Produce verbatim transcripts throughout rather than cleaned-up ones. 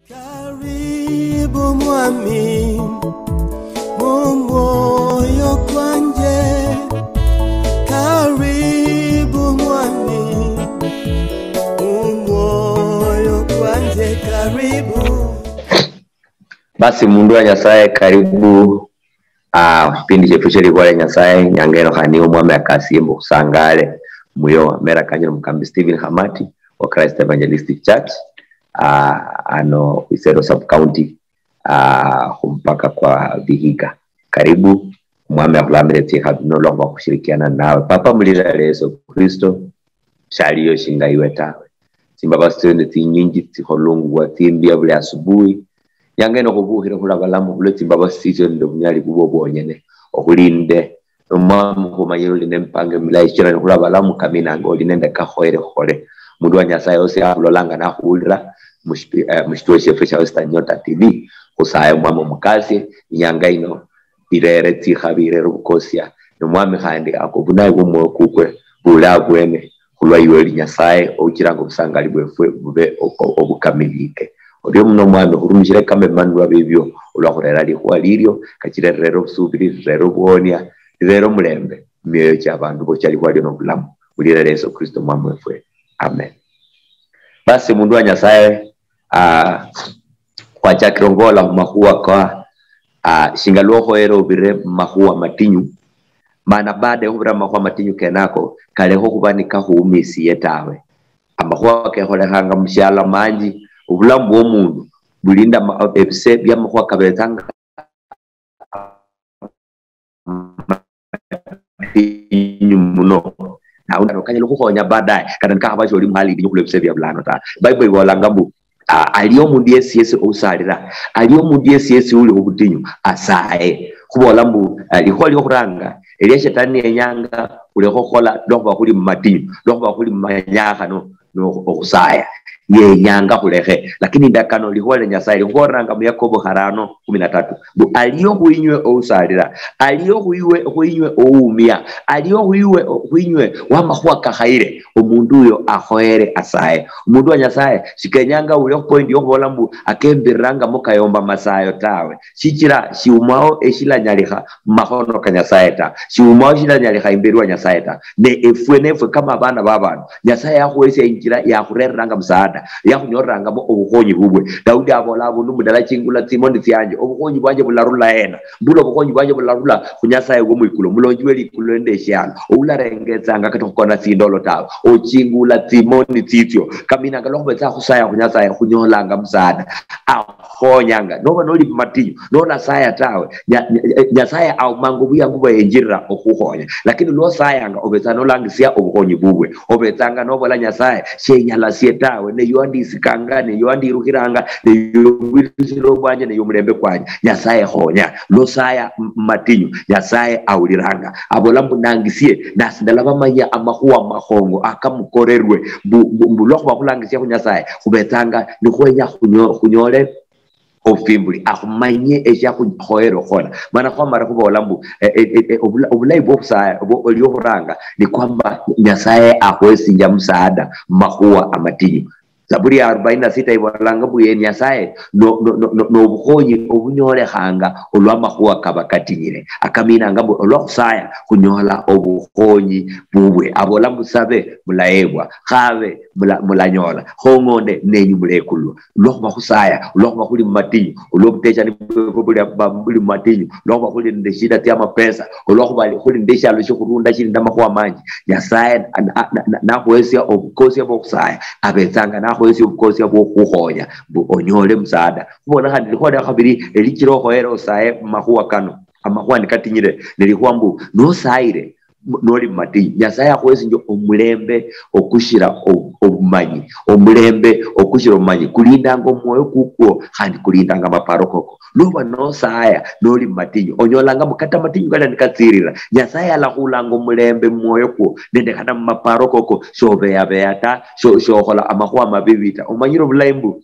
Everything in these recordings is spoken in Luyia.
Karibu mwami mu mwoyo kwanje, karibu mwami mu mwoyo kwanje, karibu. Basi mundu wa Nyasaye, karibu ah, kipindi chefu chelibole Nyasaye. Nyanga eno khandi niwe mwami akasie mbu khusangale muyo. Mera kanje nomukambi Stephen Khamati wa Christ Evangelistic Church, ah, ano Isero sub county, ah, khumupaka kwa Vihiga. Karibu, mwami akhulamire tsikha bino lwakhuba khushirikiana nawe. Papa, mulira lya Yesu Kristo, shaliyo shinga iwe tawe. Tsimbabasi tsio nende tsinyinji, tsikholungwa tsimbia buli asubuhi. Nyanga ino khubukhire khuli abalamu khulwe tsimbabasi tsitsio nende obunyali bubwo bwonyene. Okhulinde, Omwami, khumanyire oli nemipango emilayi, shichira nikhuli abalamu kaminanga oli nende kakhoyere khukhole. Mundu wa Nyasaye osi akhulolanga nakhuwulira mushipi- eh, mushituo shiefwe shia Western Nyota T V. Khusaye Omwami omukasie inyanga ino, irere tsikhabi, irere obukosia. Nomwami khandi ako obunayi bwomwoyo kukwe bule abwene khulwa iwe oli Nyasaye ouchiranga obusangali bwefwe bube o- o- obukamilike. Orio muno Omwami, khurumishire kama ebimanulwa bibio olwa khurera likhuwa lilio, kachire rirere obusubiri, rirere obuhonia, rirere omulembe mumioyo chia abandu bocha likhuwa lio nobulamu. Mulira lya Yesu Kristo Omwami wefwe. Amen. Basi mundu wa Nyasaye, ah, khwachakire ongola khumakhuwa ka, ah, shinga lwokhoyere obire mumakhuwa matinyu, mana baada yokhubira mumakhuwa matinyu kenako, kalekho khuba nikakhuumisiye tawe. Amakhuwa kekholekhanga mushialo manji, obulamu bwomundu bulinda ma- ebise biamakhuwa kabetsanga matinyu muno. Naundi ano kanyala khukhonya baadaye, kata nikakhaba sholi muhali indinyu khulwa ebise bia bulano ta. Bible ibolanga mbu, ah, aliyo omundu yesi yesi ousalira, aliyo omundu yesi yesi uli khubutinyu asaye. Khubola mbu, ah, likhuwa liokhuranga elia shetani yenyanga khulekha okhukhola lwakhuba khuli mumatinyu, lwakhuba khuli mumanyakhano, no- okhusaya. Yenyanga khulekhe. Lakini indakano likhuwa lia Nyasaye likhubolanga mu Yakobo kharano kumi na tatu mbu, aliyo khwinywe ousalira, aliyo khwiwe- khwinywe oumia, aliyo khwiwe- khwinywe wamakhuwa kakhayire, omundu uyo akhoyere asaye. Omundu wa Nyasaye shikenyanga ule khupointi yokhubola mbu akembirirangamo kayomba masayo tawe, shichira shiumao eshilanyalikha mumakhono ka Nyasaye ta, shiumao shilanyalikha imberi wa Nyasaye ta. Ne efwe nefwe kama abana babandu, Nyasaye yakhuhesia injira yakhurereranga musaada, yakhunyorerangamo obukhonyi bubwe. Daudi abola abundu mbu, ndalachingula tsimoni tsianje, obukhonyi bwanje bularula hena? Mbula obukhonyi bwanje bularula khu Nyasaye wo mwikulu, mulonji we likulu nende eshialo, oularengetsanga kata khukona tsindolo tawe. Ochingula tsimoni tsitsio. Kaminanga lwakhubetsa khusaya khu Nyasaye, khunyolanga musaada. Akhonyanga. Noba noli mumatinyu, nolasaya tawe, Nya- Nya- Nyasaye aumanga obuyangu bwayenjirira okhukhonya. Lakini lwosayanga, obetsa nolangisia obukhonyi bubwe. Obetsanga nobola, Nyasaye, shenyalasie tawe, neyo andisikanga, neyo andirukhiranga, neyo obwirushiro bwanje, neyo omulembe kwanje. Nyasaye, khonya. Lwosaya m- matinyu, Nyasaye awuliranga. Abola mbu, nangisie, nasi ndalabamanyia amakhuwa makhongo akamukorerwe. Mbu, mbu, mbu lwakhuba khulangisia khu Nyasaye, khubetsanga nikhwenya khunyo- khunyole obufimbuli, akhumanyie eshiakhukhoyere okhukhola. Mana khwamala khubola mbu, eh, eh, eh, eh, obula- obulayi bwokhusaya- bwo- oliokhuranga ni kwamba Nyasaye akhwesinja musaada mumakhuwa amatinyu. Zaburi ya arobaini na sita ibolanga mbu ye Nyasaye no- no- no- no- nobukhonyi obunyolekhanga olwa amakhuwa kaba katinyire. Akaminanga mbu olwa khusaya khunyola obukhonyi bubwe. Abola, musabe, mulahebwa, khabe, mula- mulanyola, khong'one, nenyu mulekulwa. Olwakhuba khusaya, olwakhuba khuli mumatinyu, olwa obutechani bwefwe buli, ba- buli mumatinyu, olwakhuba khuli nende shida tsia mapesa, olwakhuba khuli nende eshialo shiokhurunda shili nende amakhuwa manji, Nyasaye na- na- na- nakhuhesia obukosia bwokhusaya, abetsanga nakhuhesia obukosia bwokhukhonya mbu onyole musaada. Khubola khandi likhuwa lia khabiri elichira okhoyere osaye mumakhuwa kano, amakhuwa nikatinyire, nelikhuwa mbu nosayire, noli mumatinyu, Nyasaye akhuhesinjia omulembe okushira obumanyi, omulembe okushira obumanyi kulindanga omwoyo kukwo, khandi kulindanga amaparo koko. Noba nosaya noli mumatinyu, onyolanga mbu kata amatinyu kalia nikatsirira, Nyasaye alakhulanga omulembe mumwoyo kwo nende kata mumaparo koko, shobeyabeya ta, sho- shokhola amakhuwa mabibi ta. Omanyire obulayi mbu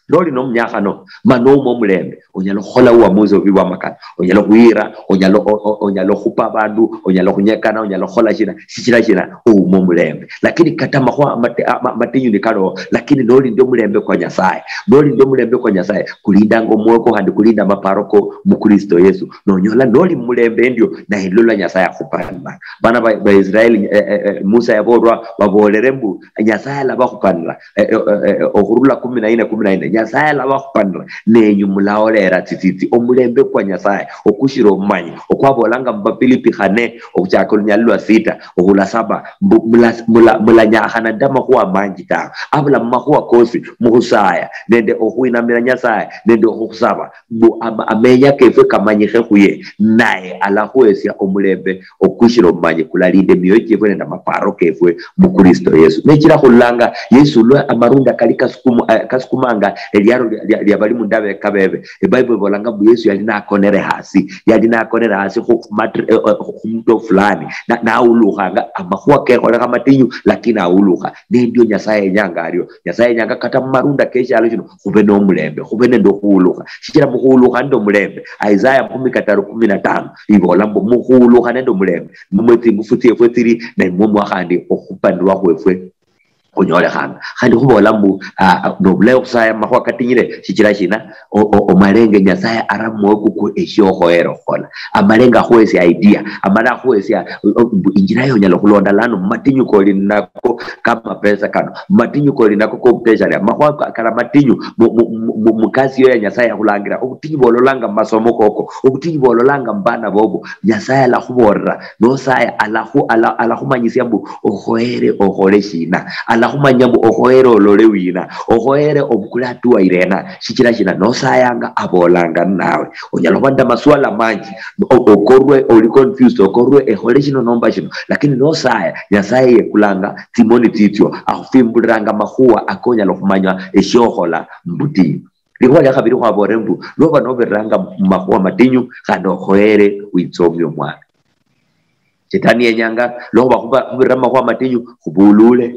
Noli nomunyakhano, ma nouma omulembe, onyala okhukhola uamuzi obi bwamakana, onyala okhuyira, onyala o- o- onyala okhupa abandu, onyala okhunyekana, onyala okhukhola shina, shichira shina ouma omulembe. Lakini kata amakhuwa amate- ama- amatinyu nikaliho, lakini noli nende omulembe kwa Nyasaye, noli nende omulembe kwa Nyasaye, kulindanga omwoyo ko khandi kulinda amaparo ko mukristo Yesu. Nonyola noli mumulembe endio, naye lola Nyasaye akhupanira. Bana ba, ba Israeli, eh, eh, eh, Musa yabolwa babolere mbu Nyasaye alabakhupanira, eh, eh, eh, eh, okhurula kumi na nne, kumi na nne, Nyasaye alabakhupanira, nenyu mulaolera tsitsitsi omulembe kwa Nyasaye okushira omumanyi, okwabolanga mubafilipi khane, okhuchaka olunyali lwa sita, okhula saba, mbu mula- mula- mulanyakhana nende amakhuwa manji tawe, abula mumakhuwa kosi mukhusaya nende okhwinamira Nyasaye nende okhukhusaba, mbu ama- amenya kefwe kamanyikhe khuye, naye alakhuhesia omulembe okushira omumanyi kulalinda emioyo chiefwe nende amaparo kefwe mukristo Yesu. Nechira khulolanga Yesu lwa amarunda kali kasukumu- eh, kasukumanga eliaro lia- lia- lia bali mundabeka bebe, eBible ibolanga mbu Yesu yali nakonere hasi, yali nakonere hasi khu- khu mat- eh, eh, khu- khumuto fulani, na- naulukhanga amakhuwa kekholekha matinyu, lakini aulukha. Nendio Nyasaye yenyanga ario. Nyasaye yenyanga kata mumarunda keshialo shino khube nomulembe, khube nende okhuulukha. Shichira mukhuulukha nende omulembe, Isaya makhumi kataru kumi na tano ibola mbu mukhuulukha nende omulembe, nimwo tsingufu tsiefwe tsili, naimwo mwa khandi okhupanirwa khwefwe khunyolekhanga. Khandi khubola mbu, ah, ah, nobulayi okhusaya amakhuwa katinyire, shichira shina? O- o- omalenge Nyasaye ara mumwoyo kukwo eshiokhoyere okhukhola. Amalenge akhuhesia idea, amala akhuhesia, o- o- mbu injira yonyala okhulonda lano mumatinyu koli nako kamapesa kano, mumatinyu koli nako kobuteshali, amakhuwa ka- kala matinyu mu- mu- mu- mu- mukasi yo ya Nyasaye yakhulangira, obutinyu bololanga mumasomo koko, obutinyu bololanga mubana bobo, Nyasaye alakhubolera, nosaya alakhu- ala- alakhumanyisia mbu okhoyere okhole shina, alakhumanya mbu okhoyere olole wina, okhoyere obukule hatua irena, shichira shina? Nosayanga abolanga ninawe. Onyala khuba nende amaswala manji, o- okorwe, oli confused, okorwe ekhole shino nomba shino, lakini nosaya, Nyasaye yekulanga tsimoni tsitsio, akhufimbuliranga amakhuwa akonyala okhumanya eshiokhola mbutinyu. Likhuwa lia khabiri khwabolere mbu, noba nobiriranga mumakhuwa matinyu, khandi okhoyere witsomie Omwami. Shetani yenyanga, lwekhuba khuba- khubirira mumakhuwa matinyu, khubulule,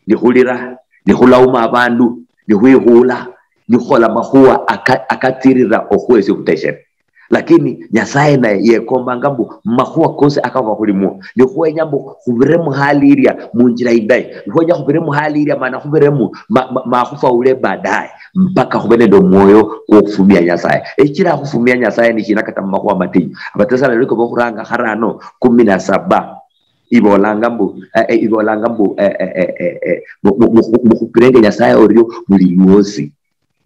nikhulira, nikhulauma abandu, nikhwikhula, nikhukhola amakhuwa aka- akatsirira okhuhesia obuteshere. Lakini Nyasaye naye yekombanga mbu mumakhuwa kosi akaba khulimwo, nikhwenya mbu khubire muhali iria munjira indayi, nikhwenya khubire muhali iria mana khubiremu ma- ma- makhufaule baadaye, mpaka khube nende omwoyo kwokhufumia Nyasaye. Eshichira khufumia Nyasaye nishina kata mumakhuwa matinyu? Abatesalonike bokhuranga kharano kumi na saba ibolanga mbu, eh, eh, ibolanga mbu, eh, eh, eh, eh, eh, mu- mu- mu- mukhupirenge Nyasaye orio buli lwosi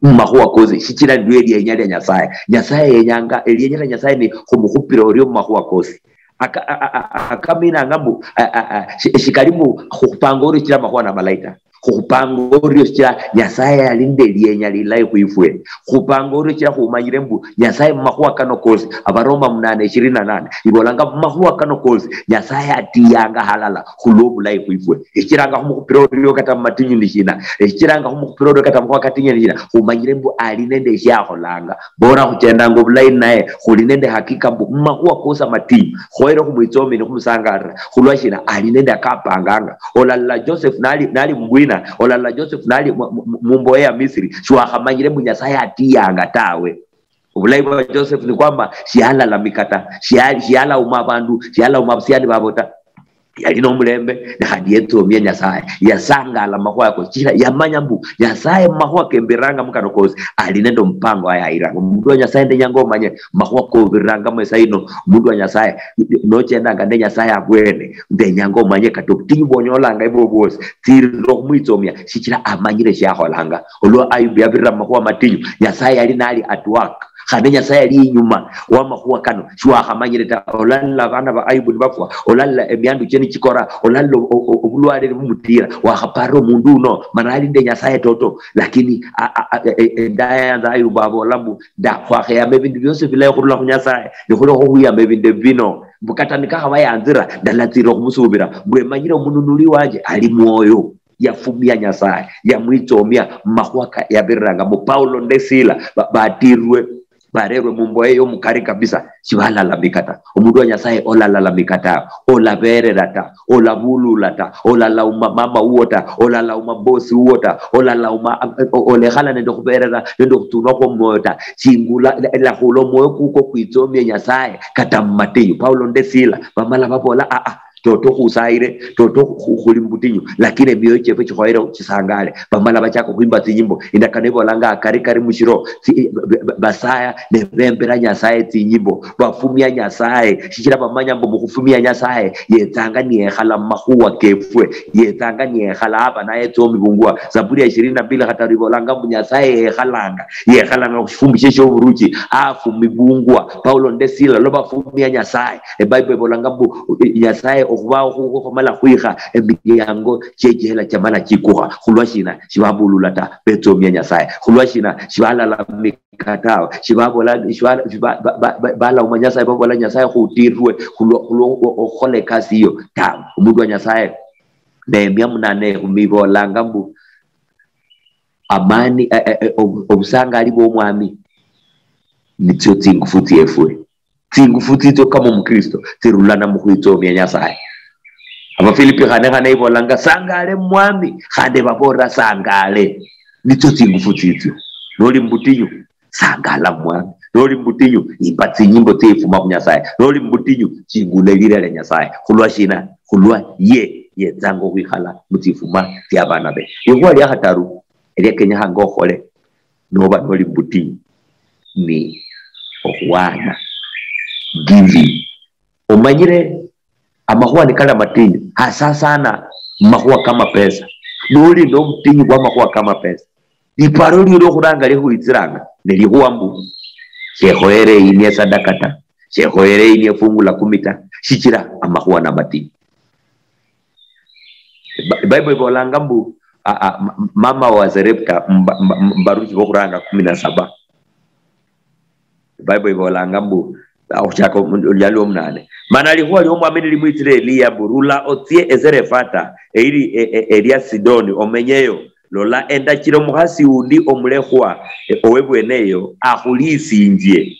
mumakhuwa kosi, shichira ndio elienya lia Nyasaye. Nyasaye yenyanga, elienya lia Nyasaye ni khumukhupira orio mumakhuwa kosi. Aka- a- a- a- akaminanga mbu, a- a- a- shi- shikali mbu khukhupanga orio shichira amakhuwa namalayi ta. Khukhupanga orio shichira Nyasaye ali nende elienya lilayi khwifwe. Khukhupanga orio shichira khumanyire mbu Nyasaye mumakhuwa kano kosi, Abaroma munane ishirini na nane ibolanga mumakhuwa kano kosi Nyasaye atiyanga halala khulwo obulayi khwifwe. Eshichiranga khumukhupira orio kata mumatinyu ni shina? Eshichiranga khumukhupira orio kata mukhuwa katinya ni shina? Khumanyire mbu ali nende eshiakholanga. Bora khuchendanga obulayi naye, khuli nende hakika mbu mumakhuwa kosi amatinyu, khoyere khumwitsomia ni khumusangalira. Khulwa shina? Ali nende akapanganga. Olalola Joseph nali, nali mubwina, olalola Joseph nali mu- mu- mumboye ya Misiri, shiwakhamanyire mbu Nyasaye atiyanga tawe. Obulayi bwa Joseph ni kwamba shialalamika ta, shia- shialauma abandu, shialauma abusiani babo ta. Yali nomulembe, ne khandi yetsomia Nyasaye, yasangala makhuwa yako, shichira yamanya mbu Nyasaye mumakhuwa kembirirangamo kano kosi ali nende omupango ayayiranga. Omundu wa Nyasaye, ndenyanga omanye makhuwa kobirirangamo esaa yino. Omundu wa Nyasaye, nochendanga nende Nyasaye abwene, ndenyanga omanye kata obutinyu bwonyolanga ebwo bwosi, tsirira okhumwitsomia, shichira amanyire shiakholanga. Olwa Ayubu yabirira mumakhuwa matinyu, Nyasaye yali nali at work. Khane Nyasaye yali inyuma wamakhuwa kano, shiwakhamanyire ta. Olalola abana ba Ayubu nibafwa, olalola emiandu chie nichikora, olalola o- o- obulwale nibumutira, wakhaparira omundu uno, mana ali nende Nyasaye toto. Lakini a- a- a- e- e- endayanza Ayubu abola mbu, nda khwakheyama ebindu biosi bilayi khurula khu Nyasaye, nikhulekha okhwiyama ebindu ebi bino. Mbu kata nikakhabayanzira, ndalatsirira okhumusuubira, mbu emanyire omununuli wanje ali mwoyo. Yafumia Nyasaye, yamwitsomia mumakhuwa ka yabirirangamo. Paulo nende Sila ba- batirwe, barerwe mumboye yomukari kabisa, shibalalamika ta. Omundu wa Nyasaye olalalamika ta, olaberera ta, olabulula ta, olalauma mama uwo ta, olalauma bosi uwo ta, olalauma, o-, olekhala nende okhuberera nende okhutunwa khwomwoyo ta. Chingula, la-, lakhula omwoyo kukwo kwitsomie Nyasaye kata mumatinyu. Paulo nde Sila bamala babola, "Aa, toto khusayire, toto khu-, khuli mubutinyu, lakini emioyo chiefwe chikhoyere chisangale." Bamala bachaka okhwimba tsinyimbo. Indakano ibolanga, "Akari kari mushiro, tsi-, ba-, ba-, basaya ne bembera Nyasaye tsinyimbo, bafumia Nyasaye, shichira bamanya mbu mukhufumia Nyasaye yetsanga niyekhala mumakhuwa kefwe, yetsanga niyekhala haba nayetsa omibungwa." Zaburi ya ishirini na mbili khataru ibolanga mbu Nyasaye yekhalanga, yekhalanga khushifumbi shie shioburuchi, afumibungwa. Paulo nde Sila lwa bafumia Nyasaye, eBible ibolanga mbu, eh, Nyasaye okhubaho khukwo khwamala khwikha emiliango chiechihela chiamala chikukha. Khulwa shina? Shibabulula ta, betsomia Nyasaye. Khulwa shina? Shibalalamika tawe. Shibabola, shiba-, shiba-, ba-, ba-, ba-, balauma Nyasaye, babola, "Nyasaye, khutirwe khulwa, khulwa o-, o-, okhukhola ekasi iyo." Tawe. Omundu wa Nyasaye, Nehemia munane ekhumi ibolanga mbu, "Amani, eh, eh, eh, obu-, obusangali bwomwami nitsio tsingufu tsiefwe." Tsingufu tsitsio kama omukristo tsirulana mukhwitsomia Nyasaye. Abafilipi khane khane ibolanga, "Sangale mwami," khandi babolera, "Sangale." Nitsio tsingufu tsitsio. Noli mubutinyu, sangala mwami. Noli mubutinyu, imba tsinyimbo tsifuma khu Nyasaye. Noli mubutinyu, chingula elira lia Nyasaye. Khulwa shina? Khulwa ye yetsanga okhwikhala mutsifuma tsia abana be. Likhuwa lia khataru elia kenyekhanga okhole noba noli mubutinyu ni okhwana, giving. Omanyire amakhuwa nikali amatinyu, hasa sana mumakhuwa kamapesa. Noli nobutinyu bwamakhuwa kamapesa, liparo lio liokhuranga likhwitsiranga nelikhuwa mbu, "Shekhoyere eyi nie sadaka ta, shekhoyere eyi nie fungu la kumi ta, shichira amakhuwa namatinyu." Ba-, Bible ibolanga mbu, a, a, ma-, mama wa Zarepta, mba-, mba-, mbaruchi bokhuranga kumi na saba. Bible ibolanga mbu, a, okhuchaka omu-, olunyali lwomunane. "Mana likhuwa liomwami nilimwitsire Eliya mbu, 'Rula otsie eZarefata, eyiri, e, e, eria Sidoni, omenyeyo. Lola, endachira omukhasi undi omulekhwa, e, owebweneyo, akhulisinjie.'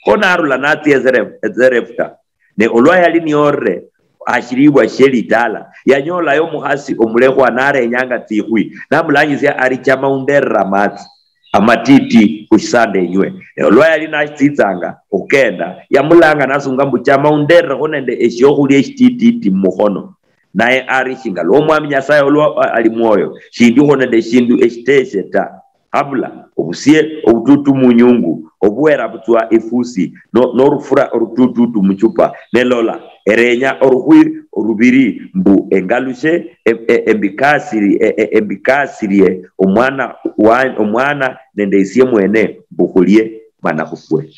Kho narula natsia eZaref-, eZarefta. Ne olwa yali niyorere hashilibwa shie litaala, yanyoolayo omukhasi omulekhwa narenyanga tsikhwi, namulanyisia ari, 'Chama underere amatsi amatiti khushisanda enywe.' Ne olwa yali natsitsanga okhukenda, yamulanga nasunga mbu, 'Chama undererekho nende eshiokhulia eshitititi mumukhono.' Naye ari, 'Shinga lwa Omwami Nyasaye olwa a-, ali mwoyo, shindiho nende eshindu eshiteshe ta, habula obusie obututu munyungu, obuwera butswa ifusi, no-, norufura orutututu muchupa. Ne lola, erenya orukhwi orubiri mbu engalushe, e-, e-, embikasiri-, e-, e-, embikasirie omwana wa-, omwana nende isie mwene, mbu khulie mana khufwe.'"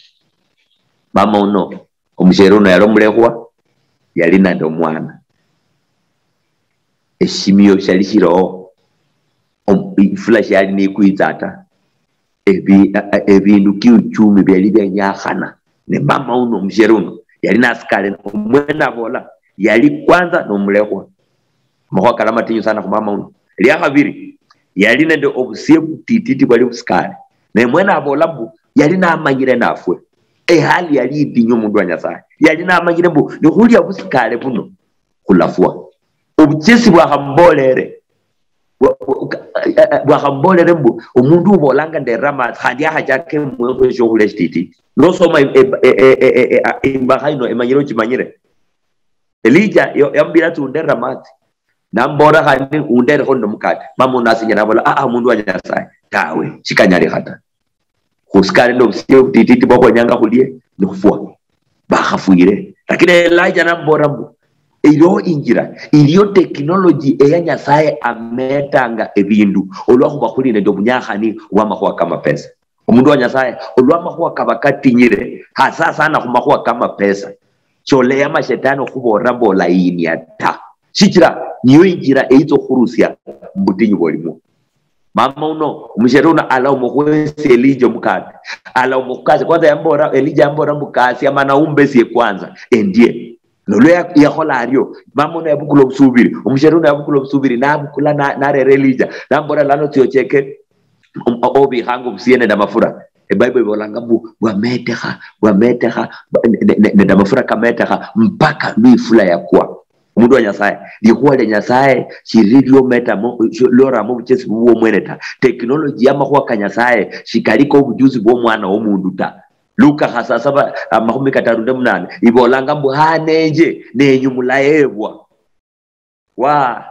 Mama uno, omushere uno yali omulekhwa, yali nende omwana. Eshimio shiali shiliho, om-, ifula shiali nikwitsa ta, ebi-, a-, a-, ebindu kiuchumi biali bienyakhana. Ne mama uno, omushere uno, yali nasikale, omwene abola, yali kwanza nomulekhwa. Amakhuwa kali amatinyu sana khumama uno. Elia khabiri, yali nende obusie butititi bwali busikale. Ne mwene abola mbu, yali namanyire nafwe. Ehali yali idinyu omundu wa Nyasaye. Yali namanyire mbu, nikhulia busikale buno, khulafwa. Obuchesi bwakhambolere, bwa-, bwa-, eh, eh, bwakhambolere mbu, omundu ubolanga nderera amatsi, khandi akhachaka emuhekho eshiokhulia eshititi. Nosoma im-, e-, e-, e-, e-, e-, a-, imbakha ino, emanyire ochimanyire. Elija yo-, yamubira ati, "Underere amatsi." Nambola khandi, "Underekho nende omukate." Mama uno nasinja nabola, "Ah, ah, omundu wa Nyasaye, tawe, shikanyalikha ta." Khusikale nende obusie butititi bwakhwenyanga khulie, nikhufwa. Bakhafwire. Lakini Elijah nambola mbu, iliho injira, iliho technology eya Nyasaye ametanga ebindu, olwakhuba khuli nende obunyakhani bwamakhuwa kamapesa. Omundu wa Nyasaye, olwamakhuwa kaba katinyire, hasa sana khumakhuwa kamapesa, sholeyama shetani okhubolera mbu olayinia ta. Shichira niyo injira eyitsa okhurusia mubutinyu bolimwo. Mama uno, omushere uno alauma okhwesia Elija omukate. Alauma okhukasia. Kwanza yambola, Elija yambola mbu, "Kasia mana umbesie kwanza, endie." Nolwa ya-, yakhola ario, mama uno yabukula obusubiri. Omushere uno yabukula obusubiri, nabukula na-, narera Elija. Nambola, "Lano tsia ocheke om-, o-, obikhanga obusie nende amafura." Ebible ibolanga mbu bwametekha, bwametekha, bwa- ne- ne- ne- nende amafura kametekha mpaka lwifula yakwa. Omundu wa Nyasaye, likhuwa lia Nyasaye shilili liometamo, loramo obuchesi bubwo mwene ta. Technology yamakhuwa ka Nyasaye shikaliko obujuzi bwomwana womundu ta. Luka khasasaba amakhumi kataru nde munane ibolanga mbu hanenje nenyu mulayebwa. Wa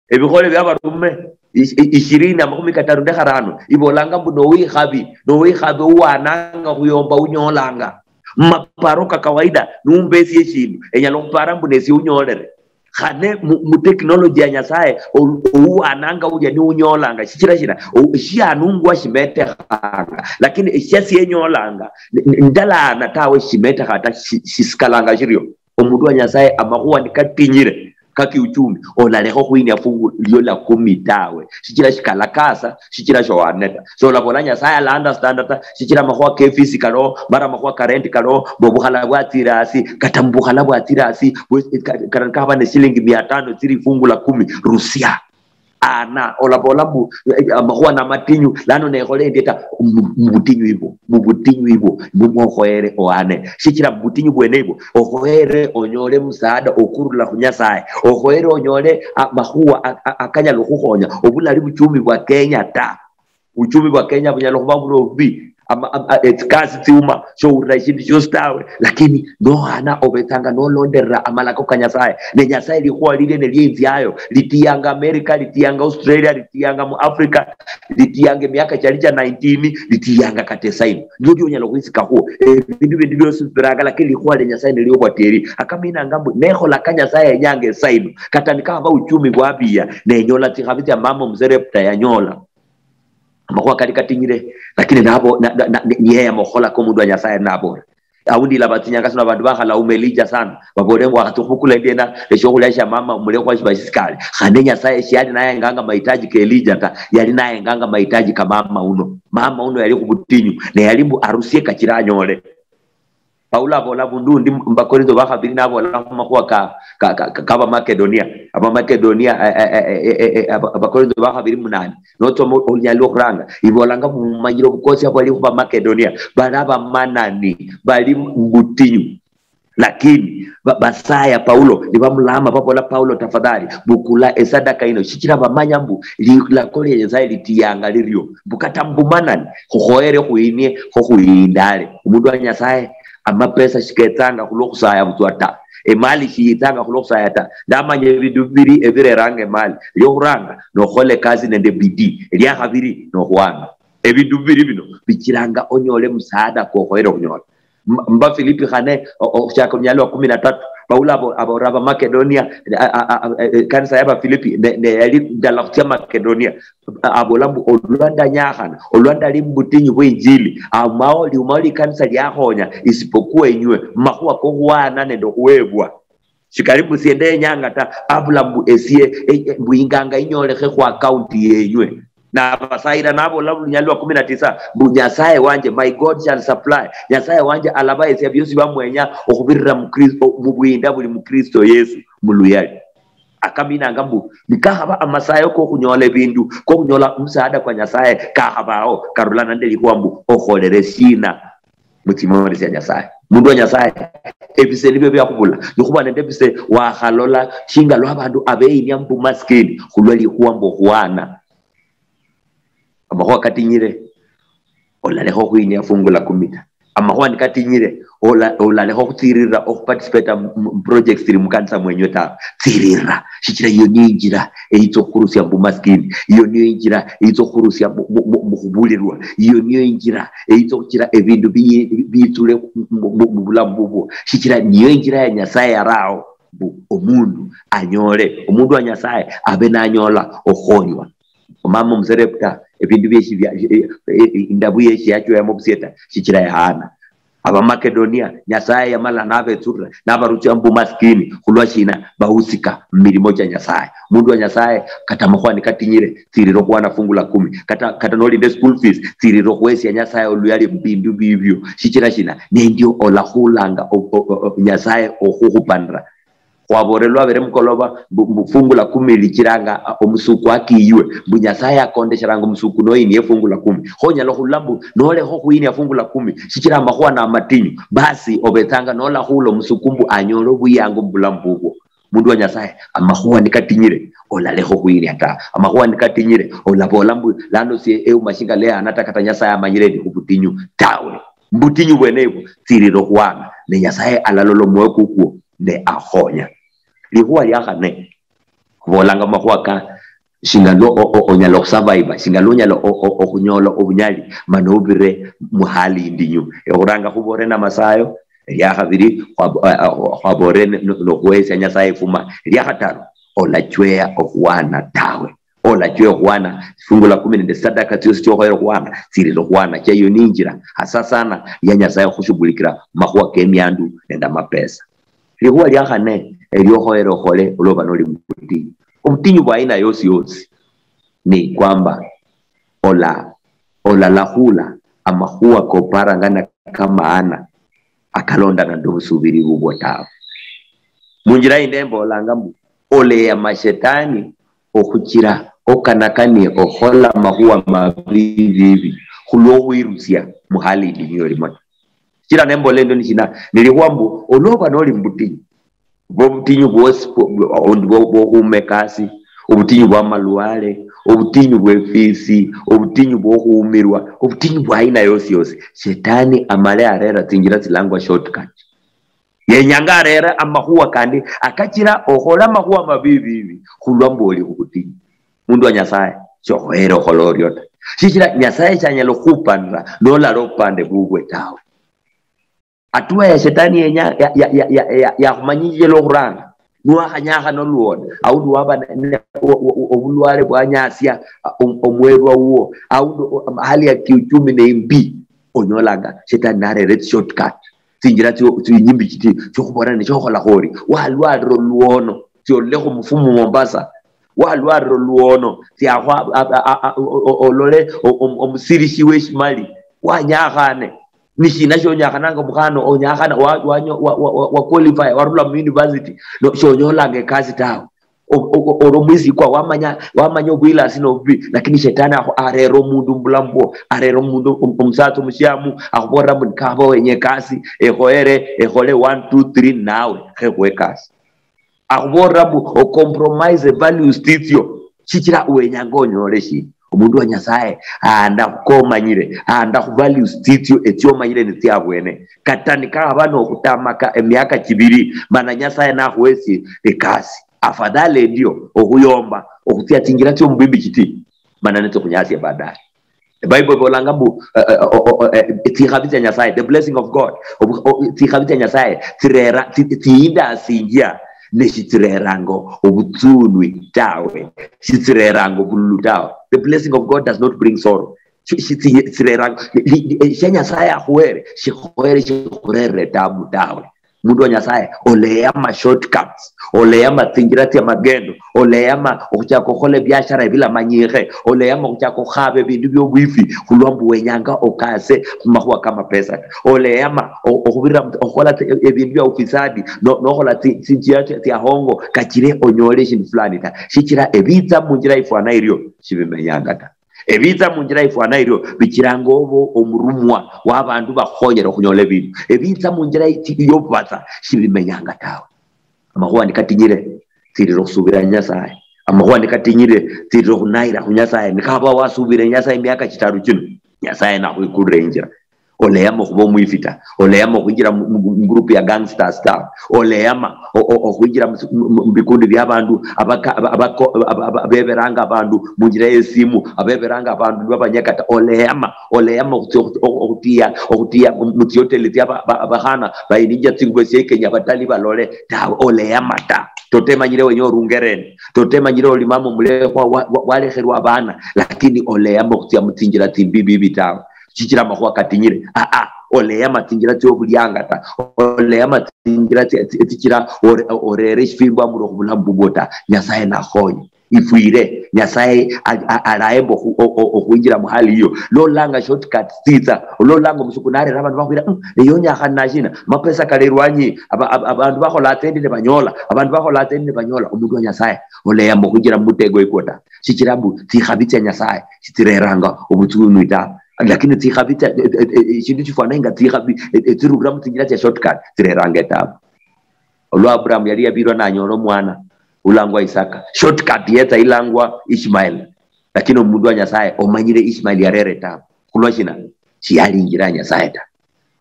ebikhole byabarume ish- i- ishirini amakhumi kataru nde kharano ibolanga mbu nowikhabi, nowikhabi uwananga khuyomba unyolanga. Mumaparo ka kawaida numbesie eshindu enyala okhupara mbu nesie unyolere. Khane mu, mu technology ya Nyasaye ou- ouwananga ulia niunyolanga shichira shina ou- shianungwa shimetekhanga, lakini eshiasie enyolanga n- n- ndalaana tawe shimetekha ta shi- shisikalanga shirio. Omundu wa Nyasaye amakhuwa nikatinyire kakiuchumi, olalekha okhwinia fungu lio la kumi tawe shichira shikalakasa, shichira showaneta. Solabola Nyasaye ala understand ta shichira amakhuwa kefisi kalo mara amakhuwa karenti kalo, mbu obukhala bwatsire hasi, kata mubukhala bwatsire hasi bwe- ka- kata nikaba ne shilingi mia tano tsiri fungu la kumi, rusia. Ana olabola mbu eh, amakhuwa namatinyu lano nekhole endie ta. Mu- mubutinyu ibo, mubutinyu ibo nimwokhoyere oane shichira mubutinyu bwene ibo okhoyere onyole musaada okurula khu Nyasaye, okhoyere onyole amakhuwa a- a- akanyala okhukhonya obulali buchumi bwa Kenya ta. Uchumi bwa Kenya bunyala khuba buli obubi, ama- ama- etsikasi tsiuma, showulira eshindu shiosi tawe, lakini nohana obetsanga nolonderera amalako ka Nyasaye. Ne Nyasaye likhuwa lilie nelienziayo, litiyanga America, litiyanga Australia, litiyanga mu Africa, litiyanga emiaka chali cha nineteen, litiyanga kata esaino. Ndio ndio onyala khwisikakhuo ebindu bindi biosi biranga, lakini likhuwa lia Nyasaye neliobwatieri. Akaminanga mbu nekhola ka Nyasaye yenyanga esaino, kata nikaba uchumi bwabiya, nenyola tsikhabi tsia mama omuserepta yanyola. Amakhuwa kali katinyire, lakini nabo na- na- na- niyeyama okhukhola ko omundu wa Nyasaye nabola. Aundi ilaba tsinyanga sino abandu bakhalauma Elija sana, babole mbu wakhatsia okhubukula endiena eshiokhulia shia mama omulekwa shiba shisikale. Khane Nyasaye shiali nayenganga mahitaji ka Elija ta, yali nayenganga mahitaji ka mama uno. Mama uno yali khubutinyu, ne yali mbu arusie kachira anyole. Paulo abola bundu undi mu Bakorintho bakhabiri nabola khumakhuwa ka, ka, ka, ka, ka Bamakedonia. Abamakedonia, eh, eh, eh, eh, eh, eh, aba- Abakorintho bakhabiri munane. Notsoma olunyali lwokhuranga, ibolanga mumanyire obukosia bwali khu Bamakedonia. Bali abamanani, bali mubutinyu. Lakini ba- basaya Paulo, nibamulama babola, Paulo, tafadhali bukula esadaka ino, shichira bamanya mbu lilako lia Nyasaye litiyanga lirio, mbu kata mbumanani khukhoyere khuinie kho khuindale. Omundu wa Nyasaye, amapesa shiketsanga khulwo khusaya butswa ta. Emali shiyitsanga khulwo khusaya ta. Ndamanya ebindu bibiri ebireranga emali. Liokhuranga, nokhukhola ekasi nende bidii. Eliakhabiri, nokhwanga. Ebindu bibiri bino bichiranga onyole musaada kwokhoyere okhunyola. M- Mubafilipi khane, o- okhuchaka olunyali lwa kumi na tatu, Paulo abo- aborera Abamakedonia, a- a- a- a- ekanisa ya Bafilipi ne- ne yali ndala khutsia Makedonia. Abola mbu, olwa ndanyakhana, olwa ndali mubutinyu bwe injili, amao liumao likanisa liakhonya, isipokuwa enywe, mumakhuwa kokhuwana nende okhuwebwa. Shikali mbu sie ndenyanga ta, abula mbu esie, e- e- mbu inganga inyolekhe khu account yenywe. Nabasayira nabola bulunyali lwa kumi na tisa mbu, Nyasaye wanje, my God shall supply. Nyasaye wanje alabahesia biosi bamwenya okhubirira mu Kristo, mu bwinda buli mu Kristo Yesu, muluyali. Akaminanga mbu nikakhaba amasayo kokhunyola ebindu, kokhunyola omusaada kwa Nyasaye kakhabao, karulana nende likhuwa mbu okholere shina mutsimoni tsia Nyasaye. Mundu wa Nyasaye, ebise nibio biakhubula. Nikhuba nende ebise, wakhalola shinga lwa abandu abeinia mubumasikini khulwa likhuwa mbu okhuwana. Amakhuwa katinyire, olalekha okhwinia fungu la kumi ta. Amakhuwa nikatinyire, ola- olalekha okhutsirira okhuparticipate mu mu projects tsili mukanisa mwenywe tawe. Tsirira, shichira iyo niyo injira eyitsa okhurusia mubumasikini. Iyo niyo injira eyitsa okhurusia mu- mu- mu- mukhubulirwa. Iyo niyo injira eyitsa okhuchira ebindu bi- bitsule mu- mu- mubulamu bubwo, shichira niyo injira ya Nyasaye yarao mbu omundu anyole, omundu wa Nyasaye abe nanyola okhonywa. Omama omuserepta, ebindu bieshi bia- e- e- e- indabu yeshi yachoyamo busie ta, shichira yahana. Abamakedonia, Nyasaye yamala nabetsulira, nabarusia mubumasikini. Khulwa shina? Bahusika mumilimo chia Nyasaye. Mundu wa Nyasaye, kata amakhuwa nikatinyire, tsirira okhuwana fungu la kumi. Kata, kata nolinda school fees, tsirira okhuhesia Nyasaye oluyali mubindu bibio. Shichira shina? Nendio olakhulanga o- o- o- o- Nyasaye okhukhupanira. Khwaboolelwa abere mukoloba mbu, mbu fungu la kumi lichiranga, a, omusuku akiywe, mbu Nyasaye akondesheranga omusuku noyinia efungu la kumi. Kho onyala khula mbu nolekha okhuyinia fungu la kumi, shichira amakhuwa namatinyu, basi obetsanga nolakhula omusuku mbu anyole obuyangu mubulamu bubwo. Mundu wa Nyasaye, amakhuwa nikatinyire, olalekha okhuyinia ta. Amakhuwa nikatinyire, olabola mbu lano sie euma shinga lehana ta, kata Nyasaye amanyire ndi khubutinyu tawe. Mbutinyu bwene ebwo tsirira okhwana, ne Nyasaye alalola omwoyo kukwo, ne akhonya. Likhuwa lia khane, khubolanga makhuwa ka shinga lwo o-, o-, onyala okhusurvive, shinga lwo onyala o-, o-, okhunyola obunyali, mana obire muhali indinyu. Ekhuranga khubore namasayo, elia khabiri, khwab-, a-, a-, khwabore n-, n-, nokhuhesia Nyasaye efuma, elia khataru, olachweya okhwana tawe. Olachweya okhwana, fungu la kumi nende sadaka tsiosi chiokhoyera okhwana, tsirira okhwana, chia iyo ninjira hasa sana ya Nyasaye khushugulikira makhuwa kemiandu nende amapesa. Likhuwa lia khane, eliokhoyera okhole olwoba noli mubutinyu. Obutinyu bwa aina yosi yosi, ni kwamba ola-, olalakhula amakhuwa koparanga na kamaana akalondana nende obusubiri bubwo tawe. Munjira yindi embolanga mbu, oleya mashetani okhuchira okanakanie okhola amakhuwa mabibi khulwokhwirusia muhali yindi niyo olimo ta. Sichira nembola endio nishina, nilikhuwa mbu olwoba noli mubutinyu, obutinyu bwosi bwo-, bwo-, bwo-, bwokhuma ekasi, obutinyu bwamalwale, obutinyu bwefisi, obutinyu bwokhuumirwa, obutinyu bwa aina yosi yosi, shetani amale arera tsinjira tsilangwa shortcut. Yenyanga arere amakhuwa kandi akachira okhola amakhuwa mabibi bibi khulwa mbu oli khubutinyu. Mundu wa Nyasaye, shokhoyere okhola orio ta. Shichira Nyasaye shanyala okhupanira nolala obupande bubwe tawe. Hatua ya shetani yenya ya, ya, ya, ya, ya, yakhumanyishile okhuranga, niwakhanyakha noluona, aundi waba ne, ne, o-, o-, o-, obulwale bwanyasia, a, om-, omwerwa wuwo, aundi o-, am-, hali ya kiuchumi ne imbi, onyolanga shetani narere tsi shortcut, tsinjira tsio, tsinyimbi chiti, tsiokhubola ne tsiokhola khori, walwalira oluono, tsiolekho mufumu Mombasa, walwalira oluono, tsiakhwa, a, a, a, a, o-, o-, olole o-, om-, omusirishi weshimali, wanyakhane, nishina shionyakhananga mukhana onyakhana wa, wa, wa, wa, wa, wa qualify, warula mu university, no, shonyolanga ekasi tawe. O-, o-, o-, ori omwisikwa, wamanya, wamanya obwilasi nobubi, lakini shetani akhu-, arera omundu mubulamu bwo, arera omundu om-, omusatsa omushiamu, akhubolera mbu nikaba wenya ekasi, ekhoyere, ekhole one, two, three, nawe khekhuwe ekasi. Akhubolera mbu ocompromise values tsitsio, shichira wenyanga onyole shindu. Omundu wa Nyasaye, anda khukomanyire, anda khu values tsitsio etsiomanyire nitsiabwene. Kata nikakhaba nokhutamaka emiaka chibiri, mana Nyasaye nakhuhesie ekasi, afadhali endio okhuyomba, okhutsia tsinjira tsio mubibi chiti, mana nitso khunyasia baadaye. Ebible ibolanga mbu, eh, eh, o-, o-, o-, eh, tsikhabi tsia Nyasaye, the blessing of God, obu-, o-, tsikhabi tsia Nyasaye tsirera, tsi-, tsiindasinjia, ne shitsireranga obutsunwi tawe, shitsireranga obululu tawe. The blessing of God does not bring sorrow. Shi-, shi-, tsi-, tsireranga, li-, li-, li-, eh, shia Nyasaye akhuhere, shikhuhere, shikhurerere tabu tawe. Mundu wa Nyasaye, oleyama shortcuts, oleyama tsinjira tsia magendo, oleyama okhuchaka okhola ebiashara ebilamanyikhe, oleyama okhuchaka okhukhaba ebindu biobwifi khulwa mbu wenyanga okase khumakhuwa kamapesa ta, oleyama o-, okhubirira mu-, okhola tsi-, ebindu bia ufisadi, no-, nokhola tsi-, tsinjira tsia, tsia hongo, kachire onyole eshindu fulani ta, shichira ebitsa munjira ifwana irio shibimenyanga ta. Ebitsa munjira ifwana irio bichiranga obo omurumwa wabandu bakhonyera okhunyola ebindu. Ebitsa munjira iti-, yobubatsa shibimenyanga tawe. Amakhuwa nikatinyire, tsirira okhusubira Nyasaye. Amakhuwa nikatinyire, tsirira okhunayira khu Nyasaye. Nikhaba wasubire Nyasaye emiaka chitaru chino, Nyasaye nakhwikulira injira. Oleyama okhuba omwifi ta. Oleyama okhwinjira mu, mu, mu group ya gangsters ta. Oleyama o-, o-, okhwinjira mu, mu, mu, mu bikundi bia abandu abaka-, aba-, abako-, aba-, aba-, abeberanga abandu munjira yesimu, abeberanga abandu nibabanyeka ta. Oleyama, oleyama okhutsia okhu-, okhu-, okhutiya, okhutiya mu, mu tsihoteli tsia ba-, ba-, abakhana bayininjia tsingubo tsiekenya batali balole tawe. Oleyama ta. Totemanyire wenya orungereni. Totemanyire oli mama omulekhwa wa-, wa-, walekherwa abana, lakini oleyama okhutsia mutsinjira tsimbibibi tawe. Shichira amakhuwa katinyire. Aa, oleyama tsinjira tsiobulianga ta. Oleyama tsinjira tsi-, tsi-, tsichira ore-, orere eshifimbo amurwe khubulamu bubwo ta. Nyasaye nakhonye. ifwire, Nyasaye a-, a-, alaemba okhu-, o-, o-, okhwinjira muhali iyo. Lolanga shortcuts tsitsa, lolanga omusuku narera abandu bakhwira, "Mm, eyo nyakhana shina? Mapesa kali erwanyi, aba-, aba-, abandu bakhola tsendi nibanyola, abandu bakhola tsendi nibanyola." Omundu wa Nyasaye, oleyama okhwinjira mumutego ikwo ta. Shichira mbu tsikhabi tsia Nyasaye shitsireranga obutsunwi ta. Lakini tsikhabi tsia, e-, e-, e-, eshindu shifwana inga tsikhabi, e-, e-, tsirulira mutsinjira tsia shortcut, tsireranga etabu. Olwa Abraham yali yabirwa nanyola omwana ulangwa Isaka, shortcut yetsa ilangwa Ishmael. Lakini omundu wa Nyasaye omanyire Ishmael yarera etabu. Khulwa shina? Shiyali injira ya Nyasaye ta.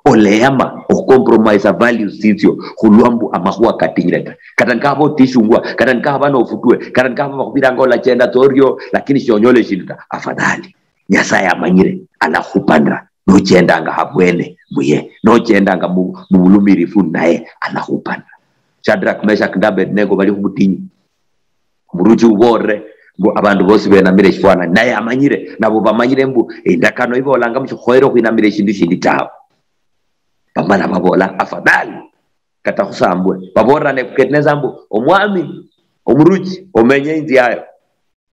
Oleyama okhucompromise values tsitsio khulwa mbu amakhuwa katinyire ta. Kata nikaba otishungwa, kata nikaba nofutwe, kata nikaba bakhubiranga olachenda tsorio, lakini shonyole eshindu ta. Afadhali Nyasaye amanyire, alakhupanira. Nochendanga habwene muye, nochendanga mu, mubulumirifu naye alakhupanira. Shadrach, Meshach nende Abednego bali khubutinyu. Omuruchi ubolere mbu abandu bosi benamire eshifwanani, naye amanyire, nabo bamanyire mbu endakano ibolanga mushikhoyere okhwinamira eshindu shindi tawe. Bamala babola, "Afadhali kata khusambwe." Babolera Nebukadneza mbu, "Omwami, omuruchi, omenye inziayo.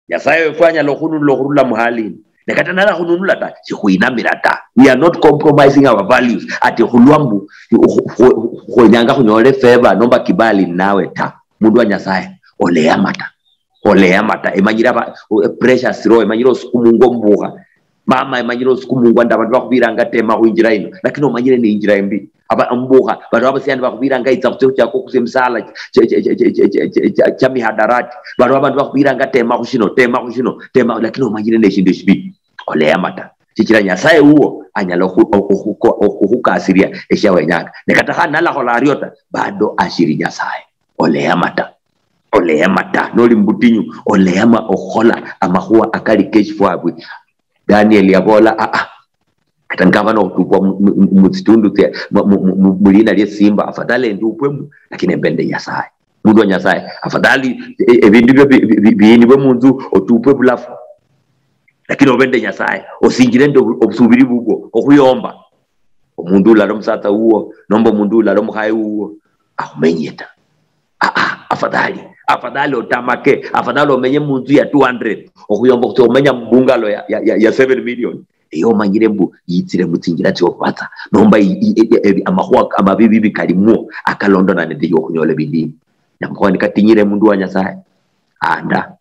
Nyasaye wefu anyala okhununula okhurula muhali ino. Ne kata nalakhununula ta, shikhwinamira ta." We are not compromising our values. Ati khulwa mbu khu-, khu-, khwenyanga khunyole favor nomba kibali nawe ta. Mundu wa Nyasaye, oleyama ta. Oleyama ta. Emanyire aba, precious roho, emanyire osukumungwa ombukha. Mama, emanyire osukumungwa nda abandu bakhubiranga tema khwinjira ino, lakini omanyire ni injira imbi. Aba, ombukha, bandu abasiani bakhubiranga itsa khutsia khuchaka okhusia emisala cha, cha, cha mihadarati. Bandu, abandu bakhubiranga tema khushino, tema khushino, tema, lakini omanyire neshindu eshibi. Oleyama ta. Shichira Nyasaye wuwo anyala okhu-, okhu-, okhu-, okhukhukasiria eshia wenyanga. Ne kata khandi nalakhola ario ta, bado ashiri Nyasaye. Oleyama ta. Oleyama ta. Noli mubutinyu, oleyama okhukhola amakhuwa akali keshifwabwi. Daniel yabola, "Ah, ah, kata nikaba nokutupwa mu, mu, mu, mutsitundu tsia, mu, mu, mu, mu, mulina lie simba, afadhali endupwemu, lakini embe nde Nyasaye." Mundu wa Nyasaye, afadhali, e-, ebindu bio bi, bi, bi, biinibwe munzu, otupwe bulafu. Lakini obe nde Nyasaye, osinjire nde obu-, obusubiri bubwo, okhuyomba. Omundu ulala omusatsa wuwo, nomba omundu ulala omukhaye wuwo, akhumenye ta. Ah, ah, afadhali, afadhali otamake, afadhali omenye munzu ya two hundred, okhuyomba okhutsia omenya mubungalo ya, ya, ya, ya seven million. Eyo omanyire mbu yitsire mutsinjira tsiobubatsa, nomba i, i, i, i, amakhuwa amabibi bikalimwo akalondana nende yokhunyola ebindu ebi. Namakhuwa nikatinyire mundu wa Nyasaye, anda.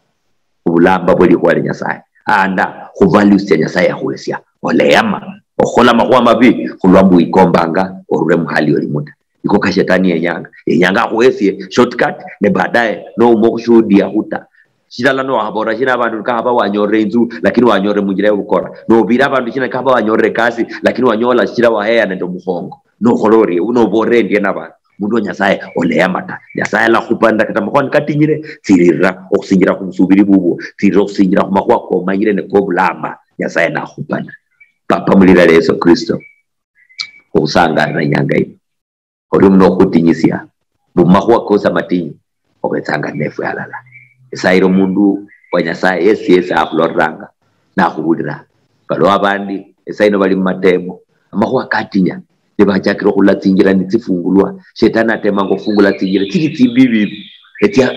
Obulamba bwe likhuwa lia Nyasaye. Anda khu values tsia Nyasaye yakhuhesia. Oleyama okhukhola amakhuwa mabi khulwa mbu wikombanga orule muhali olimu ta. Iko ka shetani yenyanga. Yenyanga akhuhesie shortcut, ne baadaye nouma okhushuhudia khuta. Shilala nowahabora shina abandu nikahaba wanyorere inzu, lakini wanyorere munjira yobukora. Nobira abandu shina nikahaba wanyorere ekasi, lakini wanyola shichira waheya nende omukhongo. Nokhola orie, noborera endie nabandu. Mundu wa Nyasaye, oleyama ta. Nyasaye alakhupanira kata amakhuwa nikatinyire, tsirira okhusinjira khubusubiri bubwo, tsirira okhusinjira khumakhuwa komanyire ne kobulamba. Nyasaye nakhupanira. Papa, mulira lia Yesu Kristo, okhusangalira inyanga ino. Oli muno okhutinyisia, mumakhuwa kosi amatinyu, obetsanga nefwe alala. Esayira omundu wa Nyasaye yesi yesi akhulolelanga, nakhubulira. Baliwo abandi, esayino bali mumatemo, amakhuwa katinya, nibachakire okhula tsinjira nitsifungulwa, shetani atemanga okhufungula tsinjira tsili tsimbi bibi, etsia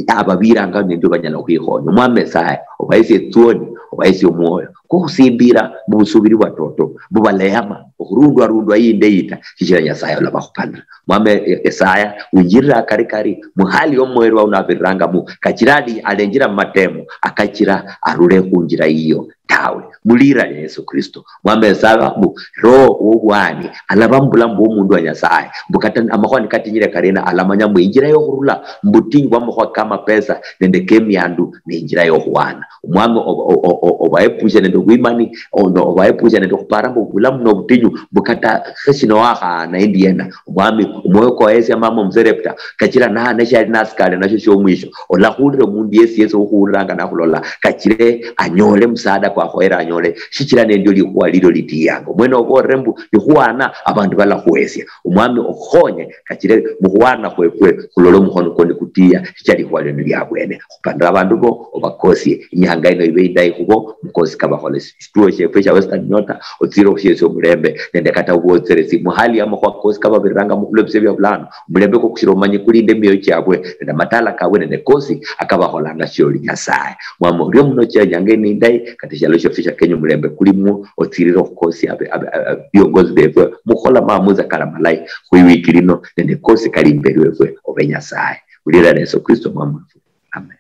ababiranga nende banyala okhwikhonya. Omwami Nyasaye, obahesie etsuoni, obahesie omwoyo, kwokhusimbira mubusubiri bwa toto, mbu baleyama okhurundwa rundwa yinde yita, shichira Nyasaye olabakhupanira. Mwami Esaya, winjirire akari kari, muhali omwerwa uno abirirangamo, kachira ali alenjira mumatemo, akachira arule khunjira yiyo tawe. Mulira lia Yesu Kristo. Mwami Esaya mbu, Roho wobwani alaba mubulamu bwomundu wa Nyasaye, mbu kata amakhuwa nikatinyire kariena, alamanya mbu injira yokhurula mubutinyu bwamakhuwa kamapesa nende kemiandu ni injira yokhuwana. Omwami oba-, o-, o-, o-, obaepushe nende obwimani, ono obaepushe nende okhupara mbu obulamu nobutinyu, mbu kata kheshino wakhaana endi yena. Omwami, omwoyo kwahesia mama omuserepta, kachira naana shiali nasikale nasho shiomwisho. Olakhulira omundu yesi yesi okhuhuliranga nakhulola, kachire anyole musaada kwakhoyere anyole, shichira nendio likhuwa lilio litiyanga. Omwene obolere mbu likhuwana abandu balakhuhesia. Omwami okhonye, kachire mukhuwana khwefwe khulole omukhono kwo nikutiya, shichira likhuwa lio niliabwene. Khupanira abandu bo, obakosie. Inyanga ino ibe indayi khubo mukosi kabakhola. Shituo shiefwe shia Western Nyota, otsire okhushiesi omulembe nende kata obwotseresi muhali ya makhuwa kosi kababiriranga mukhulwa ebise bia bulano. Omulembe kwokushira omanye kulinde emioyo chiabwe nende amatala kabwe nende kosi akabakholanga shioli Nyasaye. Mwama orio muno chia inyanga ino indayi, kata eshialo shiefwe shia Kenya omulembe kulimwo, otsirire okhukosi abe- abe- abe- viongozi befwe mukhukhola maamuzi kali amalayi khwiwiki lino nende kosi kali imberi wefwe obe Nyasaye. Ulira Yesu Kristo mwama wefwe. Amen.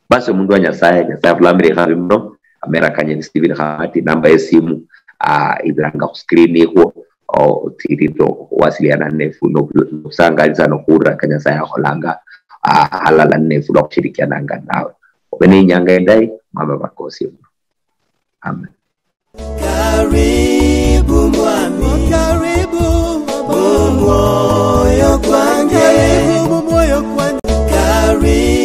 Basi omundu wa Nyasaye, Nyasaye akhulambire ikhabi muno, amera kanye ni Steven Khamati, namba yesimu ah, ibiranga khu screen ikhwo, otsirire okhuwasiliana nefu nokhusangaliza nokhurira ka Nyasaye akholanga ah, halala nefu lwakhushirikiananga nawe. Obe ne inyanga indayi, mwama bakosie muno. Amen. Karibu mwami, karibu mumwoyo kwange, karibu mumwoyo kwange, karibu